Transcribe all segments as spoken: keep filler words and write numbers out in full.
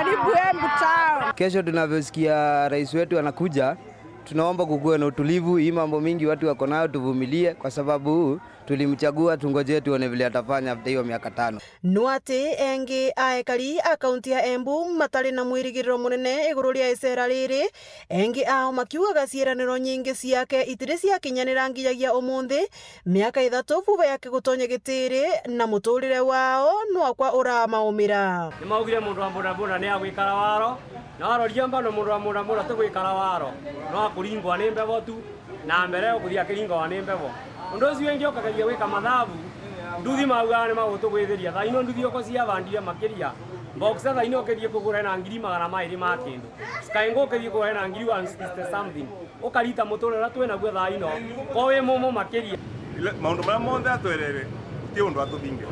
Karibu Embu Town. Kesho tunavyosikia rais wetu anakuja, tunaomba kukuwe na utulivu. Hii mambo mingi watu wako nayo, tuvumilie kwa sababu tulimchagua, tungojee tuone vile atafanya after hiyo miaka tano. No ati engi a ekari a kaunti ya Embu matari na mwirigiriro munene iguru ria icera riri, engi ao makiugaga ciiraniro nyingi ciake itiri ciakinyanira nginyagia umunthi, miaka ithatu vuva yake gutonya gitiri, na muturire wao nwakwa uramaumira. Ni maugire mundu wa bodaboda ni agwikara waro, na waroria mbano mundu wa bodaboda ti gwikara waro, no akuringwa ni mbebo tu. Na mbere ukuthia akiringwa ni mbebo. Undu ucio wingi ukageria gwika mathabu, nduthi maugaga ni magutugwithiria. Thaa ino nduthi uko ciabandire makiria. Boxer thaa ino ukithie kugura na ngiri magana mairi ma kindu. Sky Go ukithie kugura na ngiri one sixty something. Ukarita muturire uria twi naguo thaa ino, ko wi mumu makiria. Ile, maundu maria monthe atwerere, ti undu atuthinge.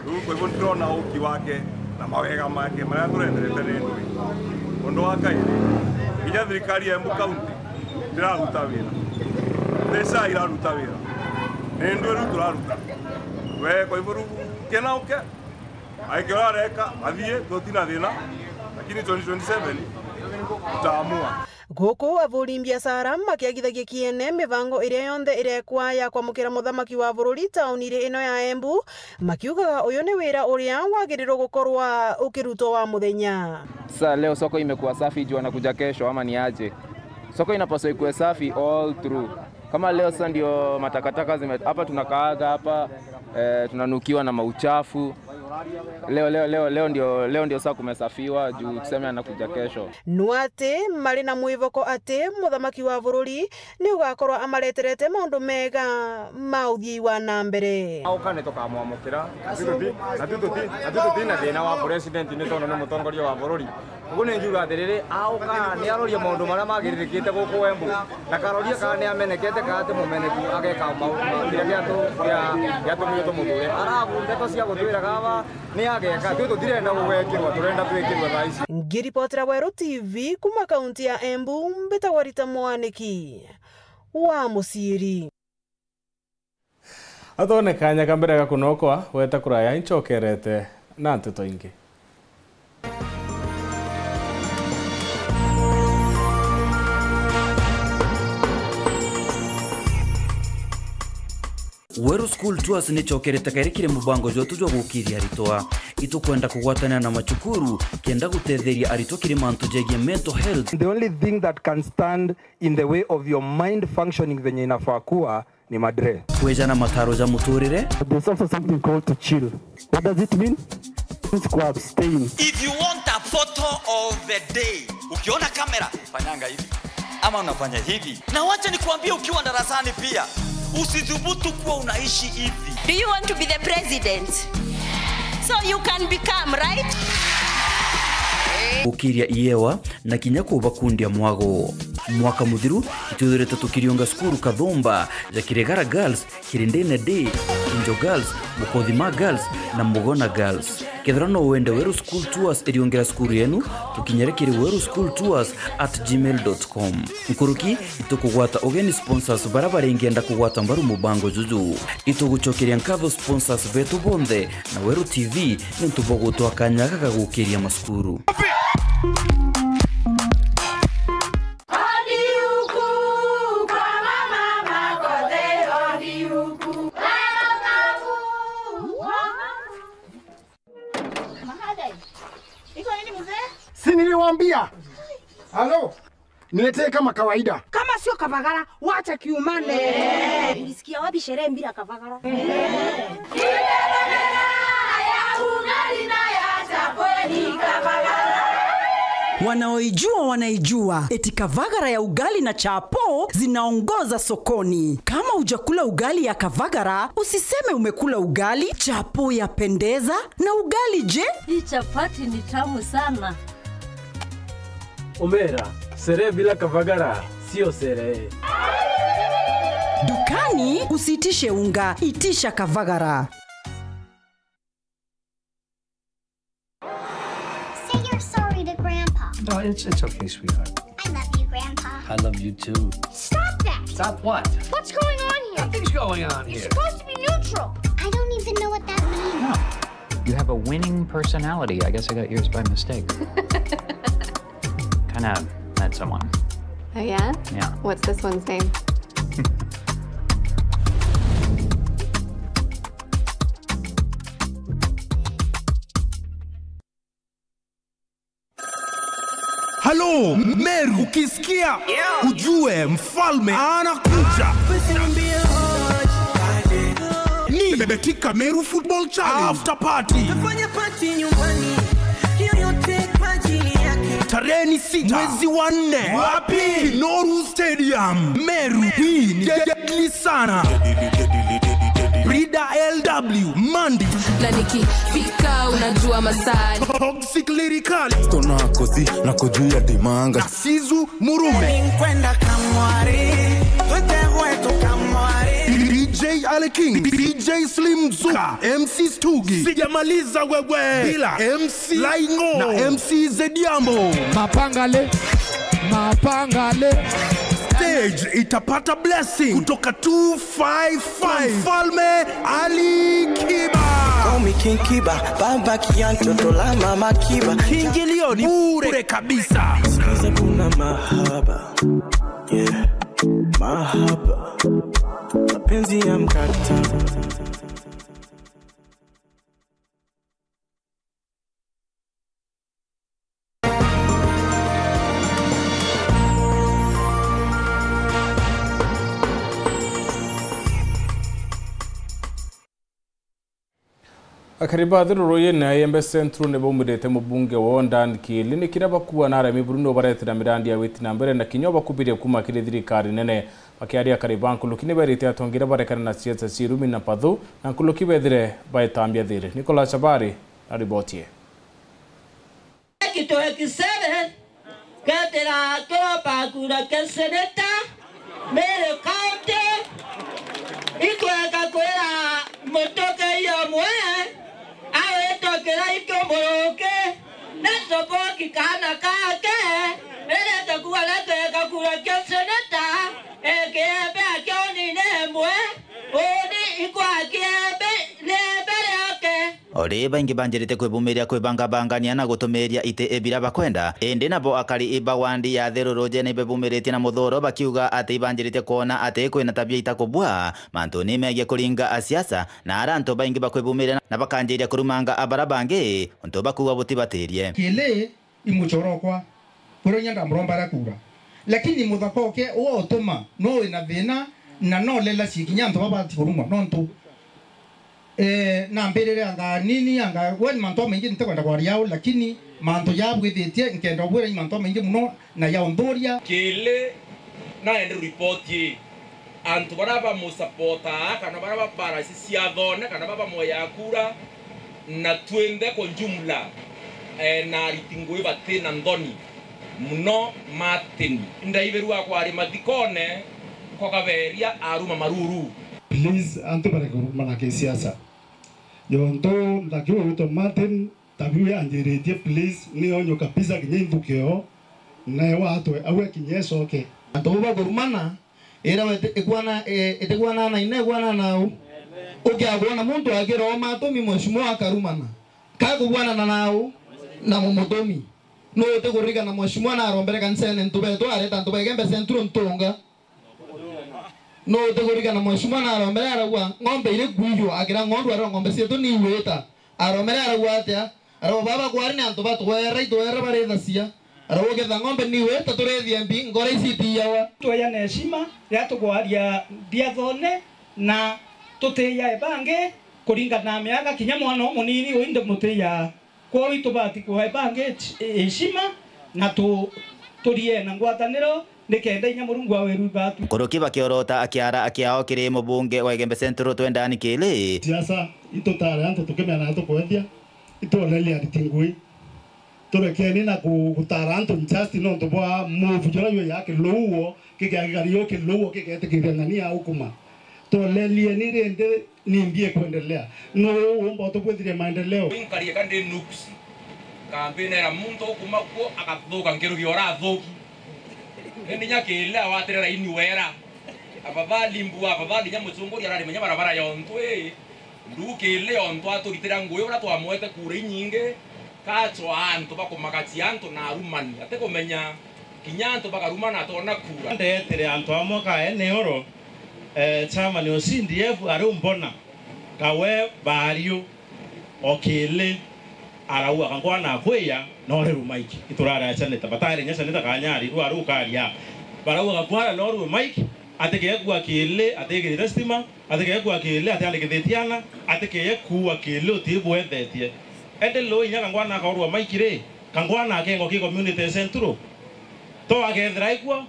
Riu kwa hivyo ndirona uki wake na mawega make maria turenderete ni ndui. Undu wa kairi, nginya thirikari ya Embu County ndiraruta wira. Mbeca iraruta wira. Ni ndui riu turaruta. We, kwa hivyo riu kena uke, aike uria areka, athie, tutina thina. Lakini twenty twenty-seven, tutaamua. Guku aburi mbiacara makiagithagia kiene mibango iria yonthe irekwa ya kwamukira muthamaki wa bururi tauniri ino ya Embu, makiugaga uyu ni wira uria wagirirwo gukorwa ukirutwo wa muthenya. Sasa leo soko imekuwa safi, juu anakuja kesho ama ni aje? Soko inapaswa ikuwe safi all through. Kama leo sasa ndio matakataka zime-, hapa tunakaaga hapa, eh, tunanukiwa na mauchafu. Leo, leo, leo, leo ndio, leo ndio saa kumesafiwa juu tuseme anakuja kesho. Nwa ati mari na mwivoko ati muthamaki wa bururi ni ugakorwa amareterete maundu mega ma uthii wa na mbere. Auka ni tukamwamukira, na tu tuti-, na tu tuti-, na tu tuti na thina wa president ni tondu ni mutongoria wa bururi. Uguo ni ngiuga atiriri, auka ni arorie maundu maria magiririkite guku Embu. Ndakarorie kana ni amenekete kana ti mumeneku, ageka mau-, kiria giatu-, gia-, giatumire tumuthure. Arabu ndeto cia gutwiraga aba ni ageka, twi tutirenda gugwekirwa, turenda twikirwe thaa ici. Ngiripotera Weru T V kuma kaunti ya Embu, mbitagwa Rita Mwaniki wa Muciiri. Atone kanya ka mbere ga kunokwa, weta kuraya, incokerete na nteto ingi. Weru School Tours ni cokerete kairi kiri mubango jwetu jwa gukiria aritwa. Itukwenda kugwatanira na macukuru kenda gutetheria aritwa kiri mantu jegie mental health. The only thing that can stand in the way of your mind functioning venye inafaa kuwa ni madre. Kweja na mataro ja muturire. There's also something called to chill. What does it mean? Means ku abstain. If you want a photo of the day, ukiona kamera, fanyanga hivi. Ama unafanya hivi. Na wacha nikuambie, ukiwa darasani pia, usithubutu kuwa unaishi hivi. Do you want to be the president? So you can become, right? Gukiria iewa na kinya kubakundia mwago. Mwaka muthiru, itwithirite tukiriunga cukuru kathumba ja Kiregara Girls, Kirindene Day, Kinjo Girls, Mukothima Girls na Mugona Girls. Kethira no wende Weru School Tours iriungire cukuru yenu, tukinyire kiri weru school tours at gmail dot com. Nkuruki, itukugwata ugeni sponsors bara baringienda kugwata mbaru mubango juju. Itugucokeria nkatho sponsors betu bonthe na Weru T V niuntu bwa gutwa kanya gaka ga gukiria macukuru. Si niliwaambia? Halo? Niletee kama kawaida. Kama sio Kavagara, wacha kiumane. Ulisikia wapi sherehe bila Kavagara? Wanaoijua wanaijua, eti Kavagara ya ugali na chapo zinaongoza sokoni. Kama hujakula ugali ya Kavagara, usiseme umekula ugali. Chapo yapendeza, na ugali je? Hii chapati ni tamu sana. Omera, sherehe bila Kavagara sio sherehe. Dukani usiitishe unga, itisha Kavagara. Say you're sorry to Grandpa. No, it's, it's okay, sweetheart. I love you, Grandpa. I love you too. Stop that! Stop what? What's going on here? Nothing's going on here. You're supposed to be neutral. I don't even know what that means. No. You have a winning personality. I guess I got yours by mistake. Kinda met someone. Oh, yeah? Yeah. What's this one's name? Halo, Meru, ukisikia, ujue mfalme anakuja. Ni Betika Meru Football Challenge After Party. Tarehe ni sita mwezi wa nne. Wapi? Kinoru Stadium, Meru. Hii ni deadly sana. Rida L W, Mandi. Na nikifika unajua masani. Toxic Lyrically. Stone nako si, nako juu ya dimanga. Na Sizu Murume. Nkwenda kamwari, twete gwetu kamwari. D J Ali King, D J Slim Zuka, M C Stugi, Sijamaliza Wewe, bila M C Laingo na M C Zediambo. Mapangale, mapangale. Stage itapata blessing kutoka two five five. Mfalme Ali Kiba. Call me King Kiba, baba kianto tola mama Kiba. Kiingilio ni bure kabisa. Sikiza kuna mahaba. Yeah. Mahaba. Mapenzi ya mkataba. Akari ba Thiruru yene Embe Central ni baumirite mubunge wao Dan Kiili ni kiria bakuuga na aremi buru no barete na mirandi ya witi na mbere na kinya bakubiria kuuma kiri thirikari nene. Bakiaria akari ba nkuruki ni berite atongeria barekane na siasa cia irumi na pathu na nkuruki bethire baetambia thiri. Nicholas Chabari na riboti ii. Kitwe kisere, ketira kiropa kura kia seneta, Meru County, ikwenda kwira mutuke iyo mwe, awitwa Kiraitu Muruki, na Toboki kana kake, erete kuga na tweka kura kia seneta, ekiembe akioni ni imwe, uni ikwa kiembe ni mbere yake. O ri baingi banjirite kwibumiria kwibangabangania na gutumiria iti biria bakwenda, indi nabo akari ba wandi ya Thiruru jene ibebumiritie na muthuro bakiuga ati ibanjirite kwona ati kwina tabia itakubua mantuni megie kuringa a siasa, na ara antu baingi bakwibumiria na bakanjiria kurumanga a bara bangi untu bakuuga butibatirie. Kiili i muchorokwa, kwirwo inya ndamuromba aria kuura. Lakini muthaka uke uo utuma no wina thina na no lela cikinya antu babati kurumwa nontu, eh, nambirire anga nini anga we ni mantu amaingi ntikwenda kwaria au, lakini mantu jabwithitie nkenda ubwira ni mantu amaingi muno na ya unthuria. Kiili naende report ii. Antu baria bamusapotaa kana baria baparasi ciathone kana baria bamweyaa kura, na twinthe kwa jumla, eh, na ariti ngui batina nthoni muno Martin. Ndaibirua kwari mathikone, nkokaberia aruma maruru. Please, antu bareke kurumana kisiasa. Yontu nthaki uyu witwa Martin, tabiu yanjiritie, please, ni onyo kabisa kinya inthuki yo, na ewa atwe, au ekinye ecoke. Antu bau bakurumana, ira we iti-, ikwana, eh, itikwana na ina, ikwana na au. Ukiakwona muntu akiroma atumi mheshimiwa akarumana. Kakubwanana na au, na mumutumi. No utikuririkana mheshimiwa na arombere kanisene ntu betu areta antu ba Igembe Central ntunga. No utikuririkana mheshimiwa na arombere arauga ng'ombe iri kuiywa, akira ng'ondu arauga ng'ombe cietu ni iwita. Aromere arauga atia? Arauga, "Baba, kwari ni antu batwera, itwera barithacia." Arauga, "Uketha ng'ombe ni wita turithie mbi, ngora ici itiiyawa." Tweyane heshima riria tukwaria biathone na tutiiyae bangi kuringana na miaka, kinya mwana umunini uyu ndimutiiyaa. Kwou itubati kuae bangi heshima na tu-, turie na ngwataniro nikenda inya Murungu awe iru batu. Nkuruki bakiorota akiara akiao kiri mubunge wa Igembe Central Twendani Kiili. Siasa itutare antu tukimenya na tukwethia. Ituonerie ariti ngui. Turekeni na ku-, gutara antu just nontu bwa move jura jwi ya Kiluuo, kikia gikari yo Kiluuo, kigetikiria ng'ania ukuma. Tuonerieni rindi ni mbi ikwendelea. Nuu uumba utubwithirie maendeleo? Nkari eka ndi nuksi. Kampeni era muntu ukuma kuo agathuka nkirugi ora athuki. Indi nya Kiili awatire raini wera. Afadhali mbua, afadhali nya mucunguri arari menya barabara yonthe. Ndugu Kiili ontu aturitira ngugi uria twamwete kura inyingi, kacwaa antu bakumagacia antu na arumani, atikumenya kinya antu bakarumana atona kura. Ndetire antu amwe ka Eneoro, eh, chairman o C D F ari umbona, kawe Bariu, o Kiili, arauga, "Kangwana akwiya, no rirwe Mike." Iturari a Chanita, batari nya Chanita kanyari, rwa rukaria. Barauga, "Kangwana no rirwe Mike, atikekua Kiili, atikirite stima, atikekua Kiili, atiandikithitie ana, atikekua Kiili, utibwethetie." Ende lo inya Kangwana akaurwa Mike ri, Kangwana akengwa ki community central. To akethira ikua,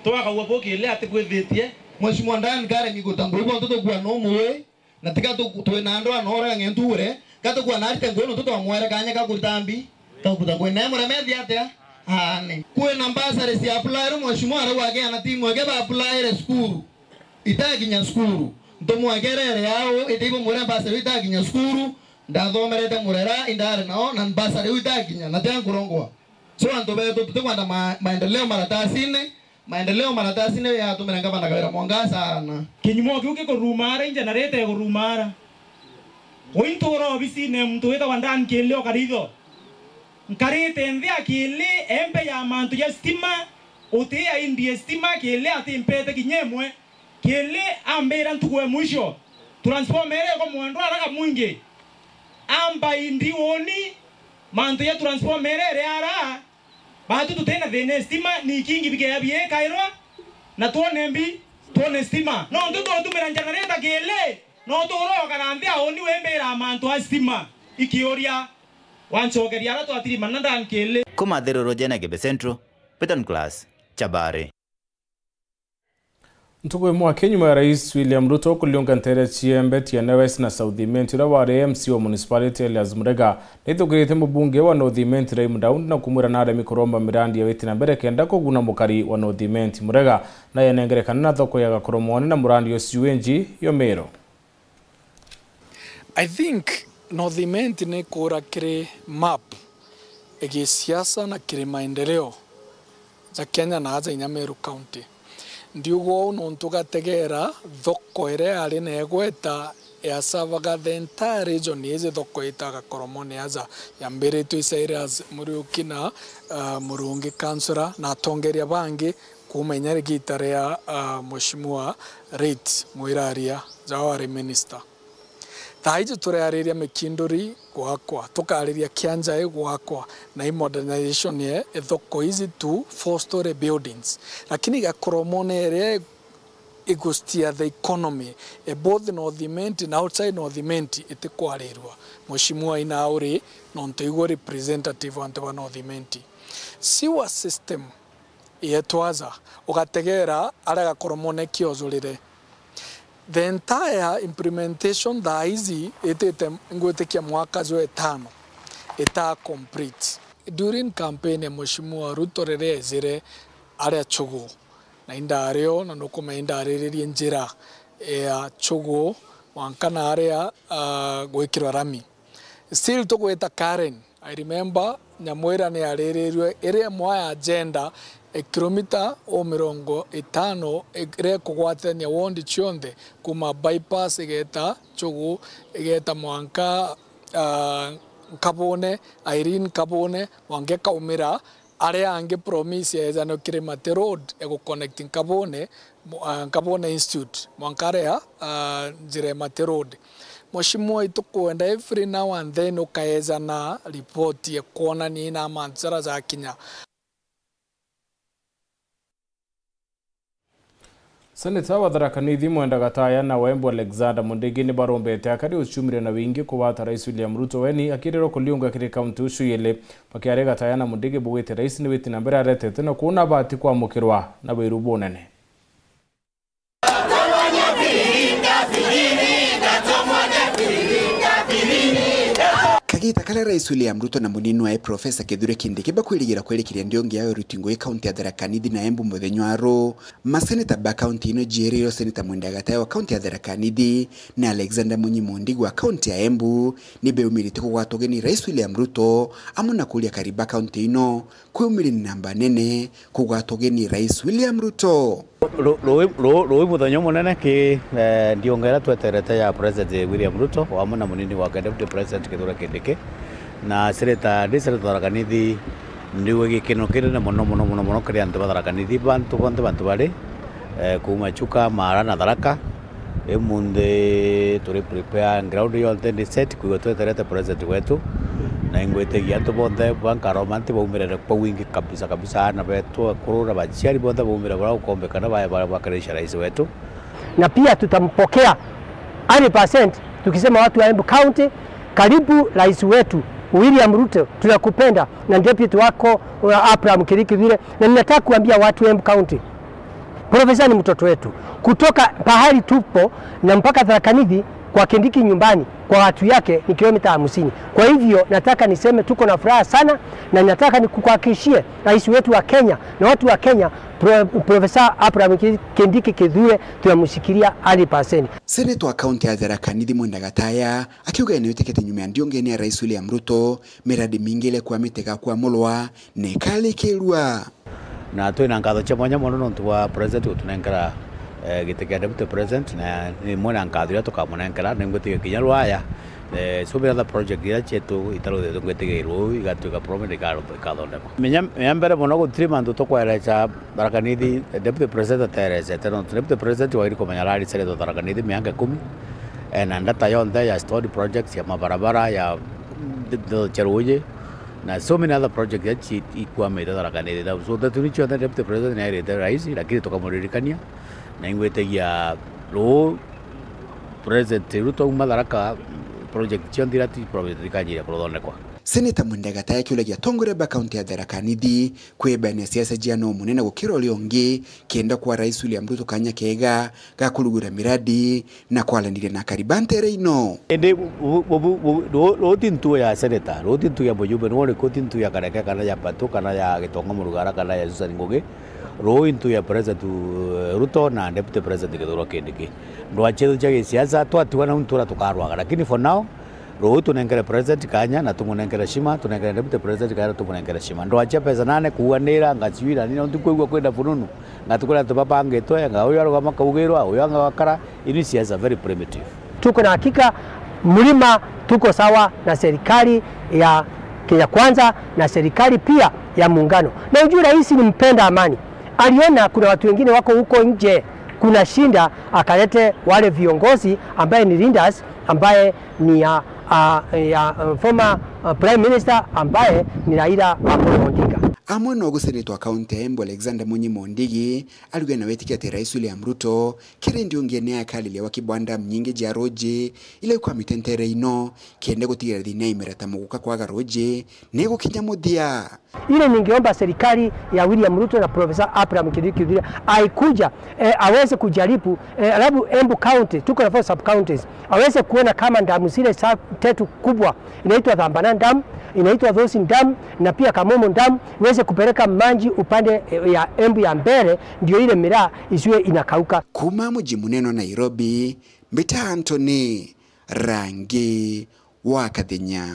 to akaua bo Kiili atibwithitie. Mheshimiwa Dan Karen guta ngui bontu tukua no muwi. Na tiga tu-, twina andu anoraga ng'entu ure, ka tukua na arite ngugi nontu twamwere kanya ka kurita mbi, ka kuruta ngugi. Nae muremethia atia? Aane. Kwina mbasari cia apply, mheshimiwa arauga agiana timu ege ba apply re cukuru. Itakinya cukuru. Ntumwa egerere yao, ite ibo mure mbasari itakinya cukuru, ndathomerete murera, indari nao, na mbasari iu itakinya, na tia nkurongwa. So antu betu tutikwenda ma-, maendeleo maratasine, Maendeleo maratasine yatumire ngavana Kawira Mwangaza arana. Kinyumo kiu gikurumara, i generator igurumara. Ui ntura obisine muntu witagwa Dan Kiili o Karitho. Nkarite nthi a Kiili empe ya mantu ja stima, uti aindie stima, Kiili atimpete kinya imwe. Kiili ambira ntuku e mwisho, transformer iria ikumwendwa ara Kamwingi. Amba indi uni, mantu ja transformer iria iri ara, Batu tutina thina e stima, ni ikingi bikeya biikairwa, na twone mbi, twone stima. Nontu tutumira generator Kiili, no turoka na nthi auni wimbira mantu a stima. Ikiuria, wancokeria ara twatirimana Dan Kiili. Kuma Thiruru Jenegebe Central, Piton Class, Chabari. Ntuku imwe aki nyuma ya Rais William Ruto kuliunga nteere cia Mbetia West na South Imenti, uria wari M C wa municipality Elias Murega, nithukirite mubunge wa North Imenti Rahim Daud na kumwira naremi kuromba mirandi ya witi na mbere kenda kuguna mukari wa North Imenti. Murega naye anengerekana na thoko ya Gakoromone na murandi o sewage yo Meru. I think North Imenti ni kuura kiri map ya gisiasa na kiri maendeleo ja Kenya na aja inya Meru County. Ndiuga uu nontu ugategeera thoko iria yari na igweta ya serve the entire region, iji thoko itaga Gakoromone aja yambiritwe i Cyrus Muriuki na, ah, Murungi councillor na atongeria bangi kuuma inya rigiita ria, ah, Mheshimiwa Rate Mwiraria, ja wari minister. Thaa iji turiariria Mikinduri gwakwa, tukariria Kianjai gwakwa, na i modernization ya ithoko iji tu four story buildings. Lakini Gakoromone iria igusteer the economy, eh, both North Imenti na outside North Imenti itikwarirua. Mheshimiwa ina uri nontu igwe representative antu ba North Imenti. Sewer system yetu aja, ugategeera aria Gakoromone kiojurire. The entire implementation thaa ici itite, ngwitikia mwaka jwa itano ita complete. During campaign ya Mheshimiwa Ruto riria ejire aria Chugu, na indario, na nukumenya indariririe njira ya Chugu mwanka na aria, ah, gwikirwa rami. Still tugwita Karen. I remember Nyamwira ni yaririrwe iri imwe ya agenda, e, kilomita o mirongo itano, e, iria ikugwatithania ward cionthe, kuma bypass igeta Chugu, igeta mwanka, ah, Nkabune, Irene Nkabune, mwanka ikaumira, aria angi promise ya ejana Kirimati Road, ya guconnect Nkabune, mu-, ah, Nkabune Institute, mwanka aria, ah, njira ya Mati Road. Mheshimiwa, itukwenda every now and then ukaejana report ya kwonania ina mantu jaria jakinya. Seneta wa Tharaka Nithi Mwenda Gataya na wa Embu Alexander Mundigi ni barombete akari uciumire na wingi kugwata Rais William Ruto weni akirirwa kuliunga kiri kaunti ucio iili, bakiaria Gataya na Mundigi bugwite rais ni witi na mbere aretete na kuuna bati kwamukirwa na wiru bunene. Kagita karia Rais William Ruto na munini wae Professor Kithure Kindiki bakwirigira kwirikiria ndiungi ya uruti ngugi kaunti ya Tharaka Nithi na Embu muthenya wa ruu, maseneta ba kaunti ino jierirwe Seneta Mwenda Gataya wa kaunti ya Tharaka Nithi na Alexander Munyi Mundigi wa kaunti ya Embu ni beumirite kugwata ugeni Rais William Ruto amwe na kuria akari ba kaunti ino kwiumiria ni namba nene kugwata ugeni Rais William Ruto. Ru-, rui, ru-, rui muthenya munene ki, eh, ndiunga iria tweterete ya President William Ruto, o amwe na munini wake Deputy President Kithure Kindiki, na Senator, ndi Senator Tharaka Nithi, ndiuga gikeno kinene mono, mono, mono, mono kiri antu ba Tharaka Nithi, bantu bonthe, bantu bari, eh, kuuma Chuka, Maara na Tharaka. Imunthi turi prepare, ground yonthe ni set, kwigua tweterete President wetu, na ingwitigia antu bonthe ba Nkaroma nti baumire kwa wingi kabisa, kabisa, aana betu, akuru na baciari bonthe baumire baria gukombekana, ba-, ba-, bakaribisha rais wetu. Na pia tutampokea hundred percent, tukisema watu wa Embu County, karibu rais wetu William Ruto, tunakupenda, na deputy wako, uh, Abraham Kiriki vile. Na ninataka kuambia watu wa Embu County, Profesa ni mtoto wetu. Kutoka pahali tupo na mpaka Tharaka Nithi kwa Kindiki nyumbani kwa watu yake ni kilomita hamsini. Kwa hivyo nataka niseme tuko na furaha sana, na nataka nikuhakikishie rais wetu wa Kenya na watu wa Kenya, Pro-, Profesa Abraham Ki-, Kindiki Kithure tunamshikilia hundred percent. Seneta wa kaunti ya Tharaka Nithi Mwenda Gataya akiuga ni witikite nyuma ya ndiungene ya Rais William Ruto, miradi mingi ile kwamite gakwamurwa na ikarikirua. Na twina nkatho cia mwanya mono nontu bwa President gutunenkera, eh, giti kia Deputy President, na ni imwe na nkatho iria tukamunenkera, na ingwitikia kinya Rwaya, eh, so many other project iria cietu itaruthitwe, ngwitikia ruu igatuika prominent ikaru-, ikathondekwa. Menya, menya mbere mono gutiri mantu tukwereca Tharaka Nithi, eh, Deputy President aterecete, nontu Deputy President wairi kumenya arari Senator Tharaka Nithi miaka ikumi, eh, na ndata yonthe ya stored projects, ya mabarabara, ya ndo cia ruuji, na so many other projects iria ci-, ikwamite Tharaka Nithi. So, ndeto iu cionthe Deputy President niairite rais, lakini tukamuririkania, na ingwitigia ruu President Ruto auma Tharaka, project cionthe iria ti project ikanjiria kuthondekwa. Seneta Mwenda Gataya akiuragia atongoria ba kaunti ya Tharaka Nithi kwibania siasa cia nuu munene gukira uria ungi, kenda kwa Rais William Ruto kanya kega ga kurugura miradi na kwaraniria na akari ba nteere ino. Indi bu-, bu-, bu-, bu-, bu-, ruu, ruu ti ntuo ya seneta, ruu ti ntuo ya mujumbe, nuu uriku ti ntuo ya Kareke, kana ya Patu, kana ya Gitonga Murugara, kana ya Susan Ngugi. Ruu i ntuo ya President, uh, Ruto na Deputy President Kithure Kindiki. Ndwaa cietu cia gisiasa, twatigwa nau ntura tukarwaga, lakini for now, ruu tunenkere President kanya na tumunenkere shima, tunenkere Deputy President kanya na tumunenkere shima. Ndwaa cia pesa nane kuuanira, ngaciwira, nina ntikwigua kwenda fununu. Ngatukwira antu babangitwe, nga uyu arugama kaugirwa, uyu anga gakara, ini siasa very primitive. Tuko na hakika mlima tuko sawa na serikali ya Kenya Kwanza na serikali pia ya muungano. Na ujue rais ni mpenda amani. Aliona kuna watu wengine wako huko nje, kuna shinda, akalete wale viongozi ambaye ni leaders, ambaye ni ya, ah, ya, uh, former, uh, Prime Minister ambaye ni Raila Amolo Odinga. Amwe no gucenetwa kaunti ya Embu Alexander Munyi Mondigi, arauga na witikia ati Rais William Ruto kiri ndiungene akariria wa kibanda nyingi cia ruuji ila ikwamite nteere ino, kenda gutigira thina ya imera ta muguka kwaga ruuji ni gukinya muthia. Ile ningeomba serikali ya William Ruto na Professor Abraham Kindiki Kithure aikuja, eh, aweze kujaribu, eh, alafu Embu County, tuko na four sub counties, aweze kuona kama damu zile sa-, tatu kubwa, inaitwa Thambana Dam, inaitwa Thosin Dam, na pia Kamomo Dam, iweze kupeleka maji upande, eh, ya Embu ya mbele, ndio ile miraa isiwe inakauka. Kuma muji munene wa Nairobi, mbita Anthony Rangi wa Kathenya.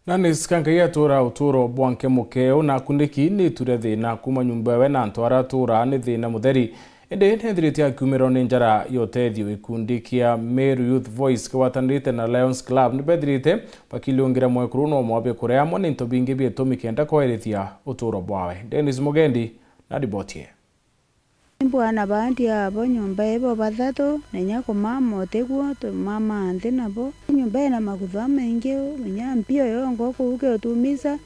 Na ni Sikangai atuura utuuro bwa nkemukeu, na akundiki ni itu ria thiina. Kuma nyumba yawe na antu aria atuura ni thiina mutheri. Indi ni ethirite akiumirwa ni njara ya utethio. Gikundi kia Meru Youth Voice kigwatanirite na Lions Club ni bethirite bakiliungira mwekuru no mwabe kuria amwe ni into bingi bia itumi kenda kwairithia utuuro bwawe. Dennis Mugendi na riboti ii. Mbwana baandi abo nyomba ibo bathatu, na inya kumama utiguo, tumama nthi nabo. Nyomba ina makuthu amaingi, inya mpio yongwa kuu kiutumisa.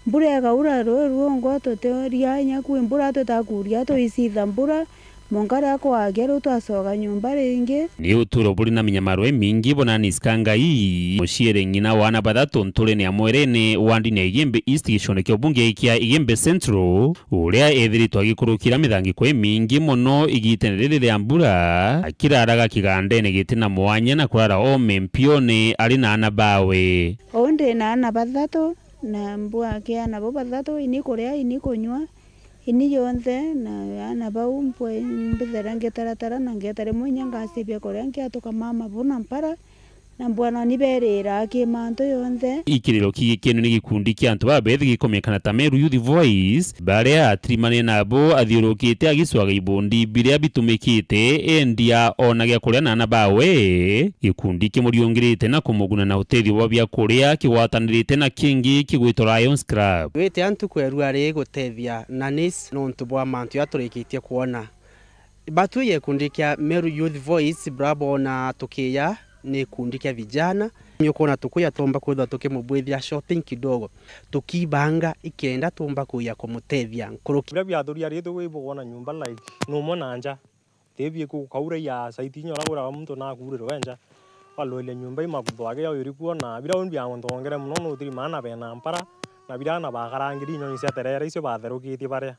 Mbura ikaura, rui rwongwa tutiria, inya kwi mbura tutakuria, tuisitha mbura. Mwanka riria kwakia riu twacoka nyomba ringi. Ni utuuro buri na minyamaro imingi, bonani Sikangai, muciiri ng'ina wa aana bathatu nturene ya Mwerene, wandini ya Igembe East, gicione kia ubunge kia Igembe Central, uria ethiritwe agikurukira mithangiko imingi mono igitene riri ria mbura, akiraraga kigandene giti na mwanya na kurara oome mpione ari na aana bawe. Uu ndi na aana bathatu, na mbwakia nabo bathatu, ini kuria, ini kunywa, ini yonthe, na aana bau mbwe-, mbithera ngitaratara, na ngeta rimwe inya ngacibia kuria, ngiatuka mama buna mpara, Na mbwana ni berira ki mantu yonthe. Ikiriro ki gikenu ni gikundi kia antu babethi gikomenyekana ta Meru Youth Voice, baria atirimanire nabo athiurukite agicwaga ibundi biria bitumikite endia ona gia kuria na ana bawe. Gikundi kimuriungirite na kumuguna na utethio bwa bia kuria kigwatanirite na kingi kigwitwa Lions Club. Twite antu kwerua ri gutethia na nis nontu bwa mantu ya turikitie kwona. Batwi gikundi kia Meru Youth Voice, bra bona tukiya ni gikundi kia vijana. Ni ukwona tukuya tumba kwithwa tukimubwithia shopping kidogo, tukibanga ikenda tumba kuya kumutethia nkuruki. Biria biathuria ri tugwibugwa na nyumba, like, numwe na nja. Ti biku kaura ya saiti inya ura kuraga muntu na akurirwe nja. Walwelia nyumba imakuthwage ya uri kuo na biria undi biamutongere muno nutiri maana bena mpara, na biria ana bakarangiri inyoni cia terere icio batherukitie baria.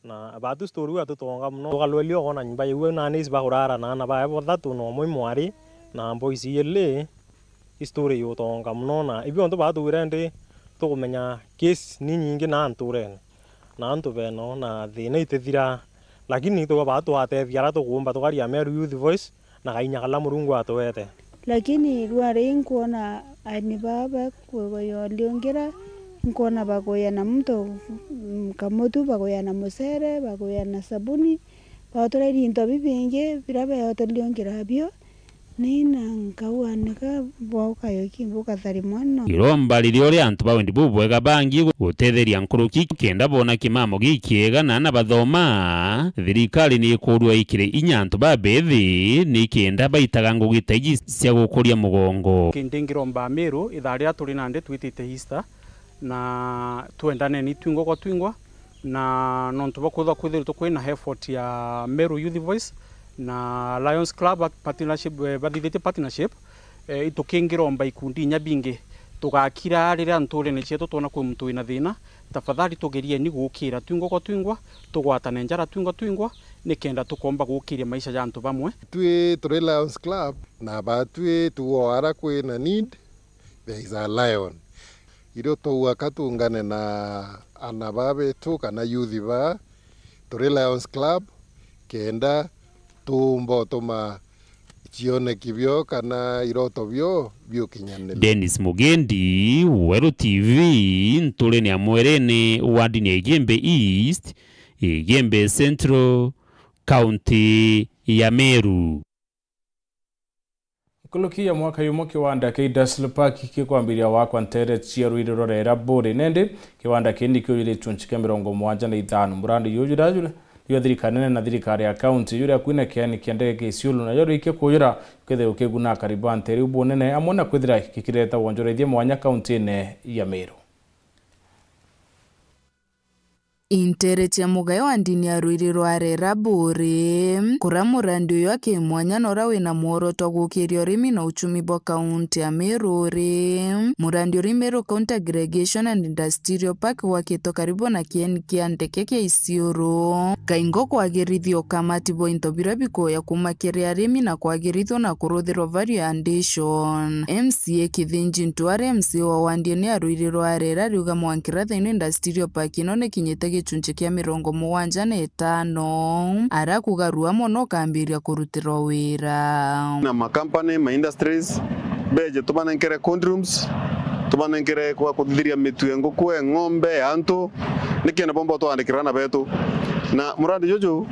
Na batu story iu yatutonga mono. Tukalwelia ukona nyumba yeu na nisi bakurara na ana bae bathatu na umwe mwari na boys ili. I story yutonga mono na ibio ntu batugire ndi tukumenya case ni nyingi na nturene na antu beno na thina itithira, lakini tuga batwatethia ara tukumba tukaria Meru Youth Voice na kainya kala Murungu atwete. Lakini rwari nkwona aini baba kuyoliungira, nkwona bakuya na muntu, mm, kamutu, bakuya na mucere, bakuya na sabuni, batura irinto bibingi biria beotoliungira bio, ni na nkauanika bwaukayo ki bukathari mwana. Iromba riria uria antu ba wendi bubwega bangi gutetheria nkuruki kenda bona kimamo gikiega na ana bathoma, thirikari ni ikurua ikire inya antu babethi ni kenda baitaga ngugi ta iji cia gukuria mugongo. Kindi ngiromba Miru, ithaa riria turi nandi twitite Easter, na twendaneni twingwa kwa twingwa, na nontu bwa kwithwa kwithiritwe kwina effort ya Meru Youth Voice na Lions Club partnership, eh, bathithitie partnership, eh, itukingiromba ikundi inya bingi, tugakira riria nturene cietu twona kwi muntu wina thina, tafadhali tugerieni gukira twingwa kwa twingwa, tugwatane njara twingwa twingwa, nikenda tukomba gukiria maisha ja antu bamwe. Twi turi Lions Club, na batwi tugo ara kwina need, there is a lion. Irio twauga ka tuungane na ana ba betu kana youth ba turi Lions Club, kenda tuumba utuma cioneki bio kana iroto bio biukinyanire. Dennis Mugendi, Weru T V, nturene ya Mwerene, wardini ya Igembe East, Igembe Central, kaunti ya Meru. Nkuruki ya mwaka yumwe kiwanda kia Industrial Park kikwambiria wakwa ntere cia rwiri rwa Rera Buri. Nindi kiwanda kii nikiujire gicunci kia mirongo mugwanja na ithano. Murandi juju jura jwa thirikari nene na thirikari ya kaunti, juria kwina kiani kia ndege kia Isiolo, najo rurikia kujura, kethira ukiguna akari ba ntere iu bunene, amwe na kwithira gikireta wonjorithia mwanya kauntine ya Meru. Intere cia mugayo wa ndini ya rwiri rwa Rera Buri, kuria murandi uyu aki mwanya na uria wina mworoto wa gukiria urimi na uchumi bwa kaunti ya Meru uri. Murandi uri Meru County Aggregation and Industrial Park gwakitwe karibu na kieni kia ndeke kia Isiolo. Kaingo kwagirithia ukamati bwa into biria bikuya kuma kiri arimi na kwagirithua na kuruthirwa value addition. M C A Kithinji Ntwari, M C A wa wandi ni arwiri rwa Rera, ariuga mwankira thaino Industrial Park ino nikinyite gicunci kia mirongo mugwanja na itano, ara kugarua mono ukambiria kurutirwa wira. Na makampani, ma industries, beje tubanenkere cold rooms, tubanenkere kwa kuthithiria mitue nguku, e ng'ombe, antu, nikenda bomba twandikira ana betu. Na murandi juju,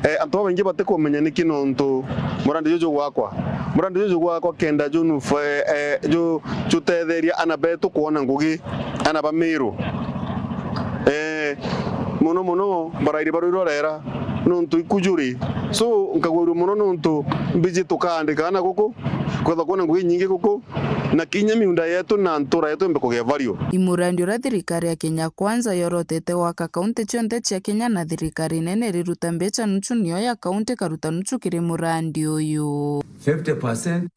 eh, antu babaingi batikumenya niki nontu murandi juju gwakwa. Murandi juju gwakwa kenda junu fe-, eh, ju-, jutetheria ana betu kwona ngugi, ana ba Miru. Eh, muno muno barairi barwirwa Rera, nontu ikujuri. So, nkagwirua muno nontu mbiji tukaandika ana guku, kwethwa kwona ngugi nyingi guku, na kinya miunda yetu na ntura yetu imbe kugia value. I murandi uria thirikari ya Kenya Kwanza yorotete gwaka kaunti cionthe cia Kenya, na thirikari nene iriruta mbeca nuchu nio ya kaunti ikaruta nuchu kiri murandi uyu. Fifty percent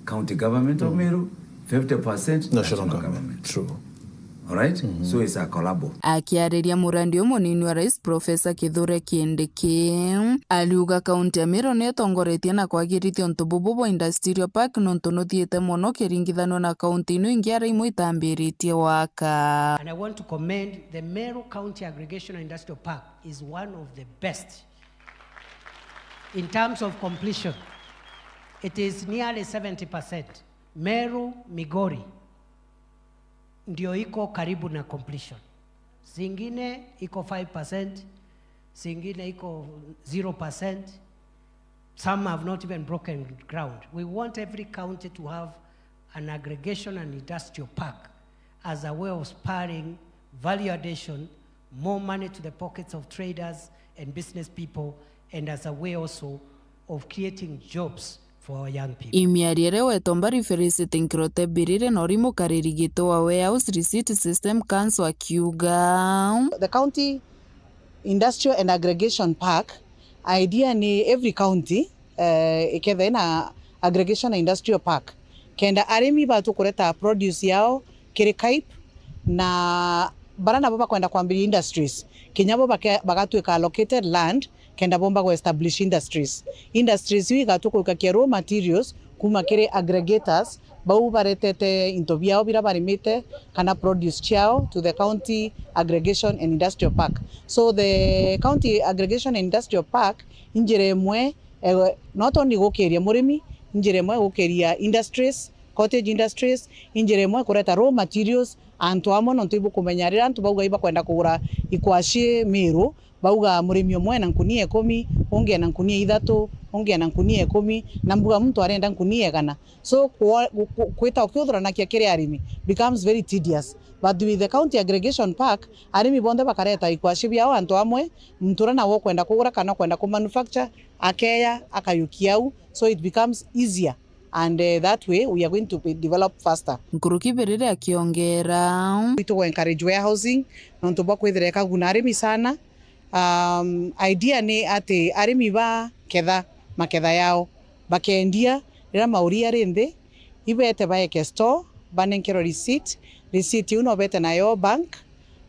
county government of Meru, fifty percent national government. True. Alright? So it's a collabo. Akiariria murandi uyu, munini wa rais Professor Kithure Kindiki ariuga kaunti ya Meru ni itongoretie na kwagirithia untu bubu bwa industrial park, nontu nuthiite mono kiringithanio na kaunti ino ingi aria imwe itambiritie waka. And I want to commend the Meru County Aggregation and Industrial Park is one of the best in terms of completion. It is nearly seventy percent. Meru, Migori ndio iko karibu na completion. Zingine iko five percent, zingine iko zero percent. Some have not even broken ground. We want every county to have an aggregation and industrial park as a way of spurring value addition, more money to the pockets of traders and business people, and as a way also of creating jobs for our young people. Imiario iria wetomba Felicity Nkirote Birire na uri mukariri giti wa Warehouse Receipt System Council akiuga, The county industrial and aggregation park, idea ni every county eh, iketha ina aggregation na industrial park, kenda arimi batu kureta produce yao kiri KAIP, na bara nabo bakwenda kwambiria industries, kinya bo bake-, bagatwika allocated land kenda bomba ku establish industries. Industries iu igatu kuikakia raw materials kuma kiri aggregators bau baretete into biao bira barimite kana produce ciao to the county aggregation and industrial park. So the county aggregation and industrial park injira imwe, eh, not only gukiria murimi, injira imwe gukiria industries, cottage industries, injira imwe kureta raw materials, antu amwe nontu ibukumenya riria antu bauga ibakwenda kugura ikwaci Miru, bauga murimi umwe ena nkunia ikumi, ungi ena nkunia ithatu, ungi ena nkunia ikumi, na mbuga muntu arenda nkunia igana. So, kwa-, ku-, ku-, kwita ukiuthuranakia kiri arimi becomes very tedious. But with the county aggregation park, arimi bonthe bakareta ikwaci biao antu amwe, muntu uria nawe ukwenda kugura kana ukwenda ku manufacture, akeya, akayukia au. So it becomes easier. And, eh, that way we are going to be develop faster. Nkuruki Birire akiongera. Tugwe encourage warehousing, nontu bwa kwithira ikaguna arimi sana. Um, idea ni ati arimi baketha maketha yao, bakendia riria mauria ari nthi, ibete baeke store, banenkerwe receipt, receipt iu no bete nayo bank,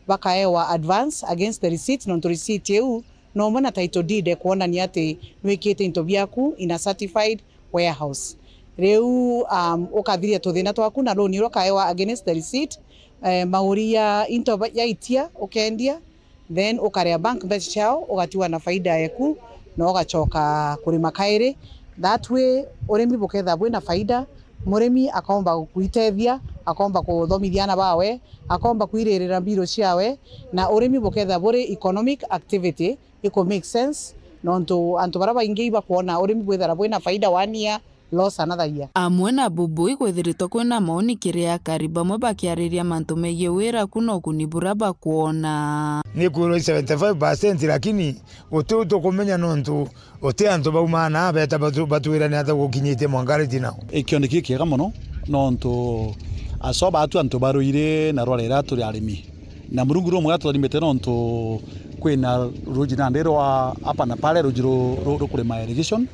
bakaewa advance against the receipt, nontu receipt iu nomwe na title deed ekwonania ati nwikite into biaku in a certified warehouse. Riu, um, ukathiria tuthina twaku na loan iria ukaewa against the receipt, eh, mauria into ba-, yaitia ukendia, then ukaria bank mbeca ciao, ugatigwa na faida yeku, na ugacoka kurima kairi. That way, urimi buketha bwina faida, murimi akomba kuitethia, akomba kuthomithia ana bawe, akomba kuiririra mbiro ciawe, na urimi buketha buri economic activity iku make sense, nontu antu baria baingi ibakwona urimi bwithira bwina faida one year, loss another year. Amwe na bubu ikwithiritwe kwina maoni kiri akari bamwe bakiariria mantu megii wira ku na uguni buria bakwona. Ni kwirwa i seventy five percent, lakini guti u tukumenya nontu guti antu baumaa na beta batu-, batwira ni ata gukinyitie mwanka right now. Ikio ni kiu kiega mono, nontu aso batu antu baruire na rwarera turi arimi. Na Murungu ni umwe atutharimite nontu kwina ruji nandi rwa hapa na pale, ruji ru-, ru-, rukurima irrigation.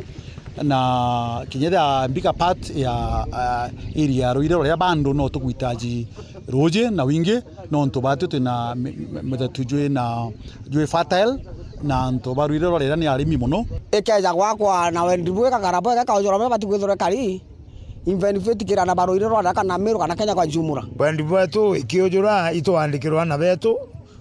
Na kinya the bigger part ya, ah, area ya ruire ruria bandu no tukuhitaji ruji na wingi, nontu batu twina mi-, mi-, mithetu jwi na, jwi fertile, na antu baruire rwarera ni arimi mono. Ikeja gwakwa na wendi bwega, karabo ega kaujura mwe bati kwithirwa kari. Inventivate kira na baruire rwa Tharaka na Meru kana Kenya kwa jumla. Wendi bwetu ikiujura itwandikirwa ana betu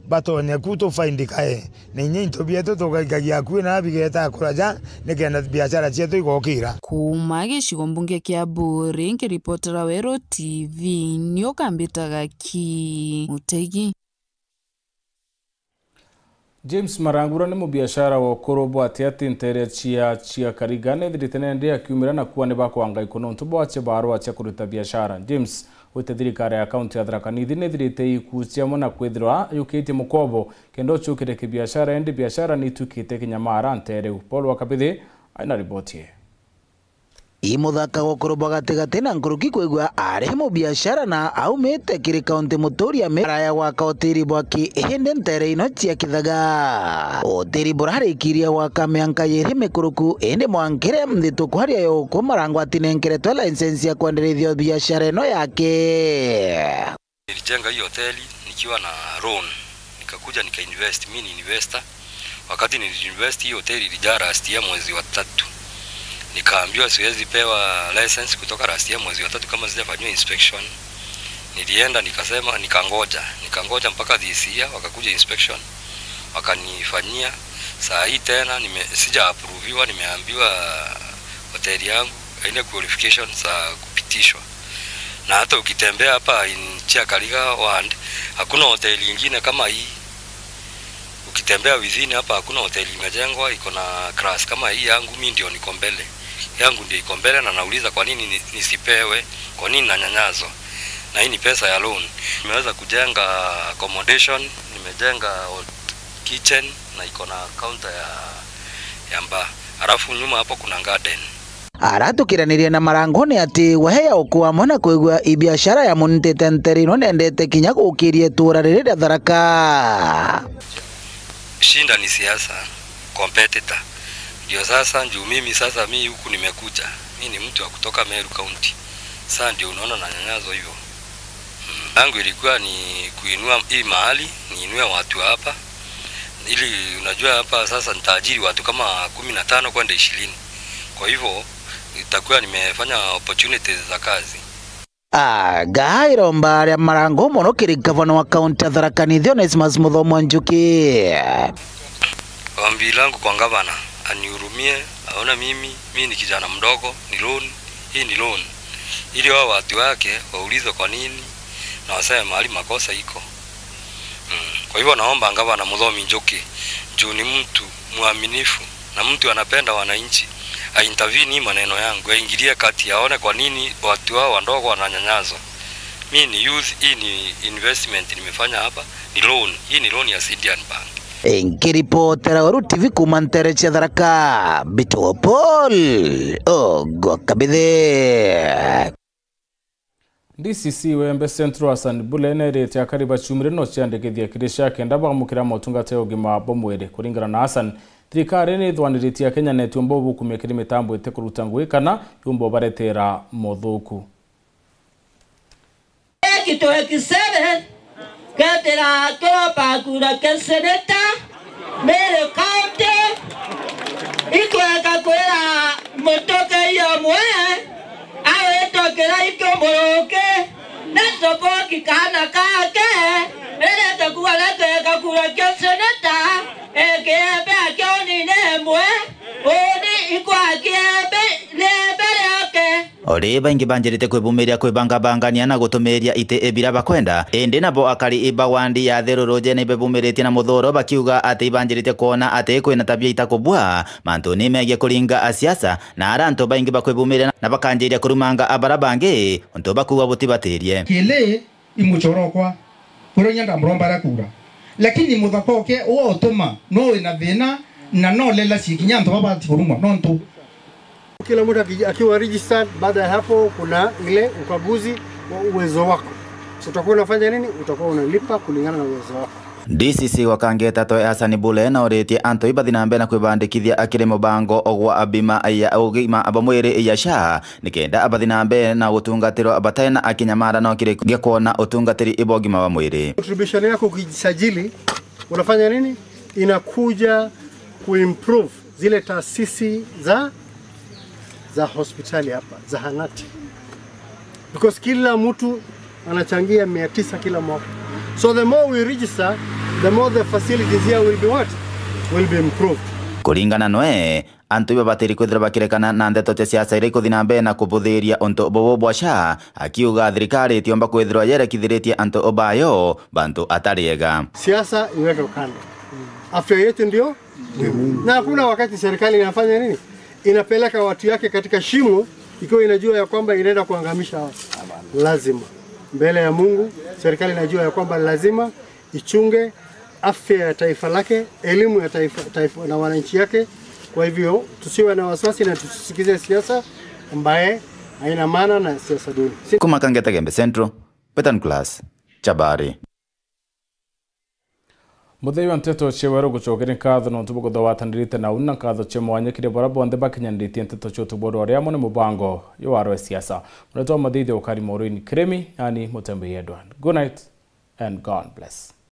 batonye ku tufaindikae. Na inya into bietu tugaikagia akui na bigeta kuraja nikenda biashara cietu igokira. Kuuma gicigo mbunge kia Buuri, nkiripotera Weru T V, ni ukambitaga ki Mutegi. James Marangura ni mubiashara wa ukuru bwa ati ati nteere cia, cia Kariga nethirite nende akiumira na kuwa ni bakwangaikwa nontu bwa cia barua cia kuruta biashara. James, wite thirikari ya kaunti ya Tharaka Nithi nethirite ikuucia amwe na kwithirwa yukitie mukobo kenda ucukire kibiashara, indi biashara ni itukite kinyamara nteere u. Paul wa Kabithi aina riboti ii. I muthaka gwa ukuru bwa gatigati na nkuruki kwigua ari mubiashara na aumite kiri kaunti muturia mi araya gwaka utiri bwaki indi ntere ino cia Kithaga. Utiri burarikiria gwaka mianka yiri mikuruku indi mwankire nthi tukwaria yo kumarangwa atinenkere twe license ya kwenderethia biashara ino yake. Nilijenga hii hoteli nikiwa na loan, nikakuja nikainvest. Mimi ni investor. Wakati niliinvest, hii hoteli ilijaa last year mwezi wa tatu. Nikaambiwa siwezi pewa license kutoka last year mwezi wa tatu kama sijafanyiwa inspection. Nilienda nikasema, nikangoja, nikangoja mpaka this year wakakuja inspection, wakanifanyia. Saa hii tena nime-, sija approviwa, nimeambiwa hoteli yangu Haina qualifications za kupitishwa. Na hata ukitembea hapa in Chiakariga ward, hakuna hoteli ingine kama hii. Ukitembea within hapa, hakuna hoteli imejengwa iko na class kama hii yangu. Mi ndio niko mbele, yangu ndio iko mbele, na nauliza kwa nini ni- nisipewe, kwa nini nanyanyazwa? Na hii ni pesa ya loan. Nimeweza kujenga accommodation, nimejenga hot- kitchen na iko na counter ya, ya bar, alafu nyuma hapo kuna garden. Aratukiranirie na Marango ni ati we ya ukua mwana kwigua ibiashara ya munitite ntere ino nendete kinya gukiria itura riri ria Tharaka. Shida ni siasa, competitor. Ndio sasa, juu mimi sasa, mi huku nimekuja, mi ni mtu wa kutoka Meru County, sasa ndio unaona nanyanyazwa hivyo. Yangu ilikuwa ni kuinua hii mahali, niinue watu hapa, ili, unajua, hapa sasa nitaajiri watu kama kumi na tano kwenda ishirini. Kwa hivyo itakuwa nimefanya opportunities za kazi. Aga iromba ria Marango mono kiri gavana wa kaunti ya Tharaka Nithi, Onesmus Muthomi Njuki. Ombi langu kwa gavana, anihurumie, aone mimi, mimi ni kijana mdogo, ni loan, hii ni loan. Ili wao watu wake waulizwe kwa nini na waseme mahali makosa iko. Mm. Kwa hivyo naomba gavana Muthomi Njuki, juu ni mtu mwaminifu na mtu anapenda wananchi, aintervene hii maneno yangu, aingilie kati, aone kwa nini watu wao wadogo wananyanyazwa. Mi ni youth, hii ni investment nimefanya hapa, ni loan. Hii ni loan ya Cedian Bank. Nkiripotera Weru T V kuuma ntere cia Tharaka, Mbitagwa Paul Ogwa Kabithe. D C C wa Embu Central Hassan Bule neerite akari ba Chumire no ciandikithia kiri SHA kenda baamukira motungata ya ugima bwa mwiri. Kuringana na Hassan, thirikari ni ithwaniritie Akenya na ituomba ubukumia kiri mitambo iti kuruta ngugi kana yumba ubaretera mothuku. Twenty twenty-seven, kethira turomba kura kia seneta, Meru County, ikwenda kwira mutuki umwe, awitwa Kiraitu Muruki, na Toboki kaana kake, riria tukuga na tweka kura kia seneta, ekiembe akioni ni imwe, uni ikwa kiembe, ni imbe rioke. O ri baingi banjirite kwibumiria kwibangabangania na gutumiria iti ibira bakwenda, indi nabo akari ba wandi ya Thiruruje ni bebumiritie na muthuro bakiuga ati ibanjirite kwona ati kwina tabia itakubua mantuni megie kuringa a siasa, na ara antu baingi bakwibumiria na bakanjiria kurumanga a bara bangi untu bakuuga butibatirie. Kili imuchorokwa, kwirwo inya ndamuromba aria kuura. Lakini muthaka uke uo utuma no wina thina na no lela cikinya antu babati kurumwa nontu. Kila mtu aki-, akiwa registered, baada ya hapo kuna ile ukaguzi wa uwezo wako. Utakuwa unafanya nini? Utakuwa unalipa kulingana na uwezo wako. D C C wa Kangeta Toe Hassan Bule nauritie antu ibathi na mbere na kwibandikithia akiri mubango gwa bima ya ugima bwa mwiri ya SHA, nikenda abathi na mbere na gutungatirwa batena akinyamara no kiri gia kwona utungatiri bwa ugima bwa mwiri. Contribution yako ukijisajili, unafanya nini? Inakuja kuimprove zile taasisi za, za hospitali hapa, zahanati. Because kila mtu anachangia mia tisa kila mwaka. So the more we register, the more the facilities here will be what? Will be improved. Kuringana noe, antu ibabatiri kwithirwa bakirekana na ndeto cia siasa iria ikuthi na mbere na kubuthiria untu bubu bwa SHA, akiuga thirikari itiomba kwithirwa yerekithiritie antu bayo bantu atari ega. Siasa iweke kando. Afya yetu ndio muhimu. Na hakuna wakati serikali inafanya nini? Inapeleka watu yake katika shimo ikiwa inajua ya kwamba inaenda kuangamisha watu. Lazima. Mbele ya Mungu, serikali inajua ya kwamba lazima ichunge afya ya taifa lake, elimu ya taifa, taifa na wananchi yake. Kwa hivyo, tusiwe na wasiwasi na tusisikize siasa ambaye haina maana na siasa duni. Si- Kuma Kangeta Gembe Central, Peter Nicholas Chabari. Muthei wa nteto cia Weru, gucokeria nkatho nontu bwa kuthwa watanirite na uni, na nkatho cia mwanya kiri baria bonthe bakinyanitie nteto cia utuboro uria amo ni mubango jwa Arwe Siasa. Muretwa Muthithia ukari Maureen Kirimi, yani Mutembei Edward. Good night and God bless.